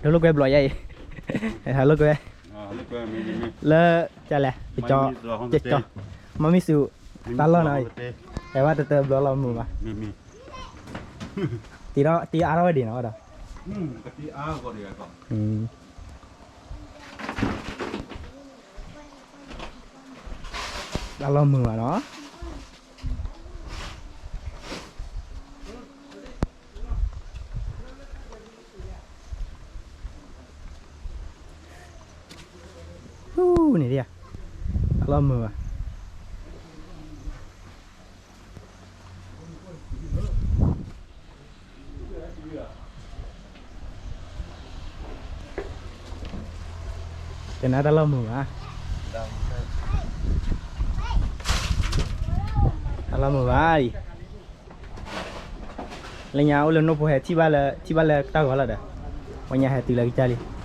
ဒိလိာ်ကွဲဘျီယဲအံၤ, ဟဲလိာ်ကွဲ, လၢ, ကလဲၣ်, ကကၠီ, မ့မ့ၢ်စူး, တၢ်လီၢ်နီၤ, ဟဲဘၣ်တတၢဘျီလီၤမုာ်ဘၣ်, တံၤအါထီၣ်ဝဲဒံးနီၤဒီး, တၢ်လီၢ်မုာ်ဘၣ်နီၤ. န့ၣ်ဒ်, တၢ်လီၢ်မုာ်ဘၣ်, ကနၣ်တၢ်လီၢ်မုာ်ဘၣ်, တၢ်လီၢ်မုာ်ဘၣ်အံၤ, လၢညါအိၣ်လၢနိၣ်ဖိဟဲထံၣ်ဘၣ်လၢ ထံၣ်ဘၣ်လၢတၢ်ဂီၤလီၤဒီး, ဝဲညါဟဲတုၤလၢကစၢ်လံ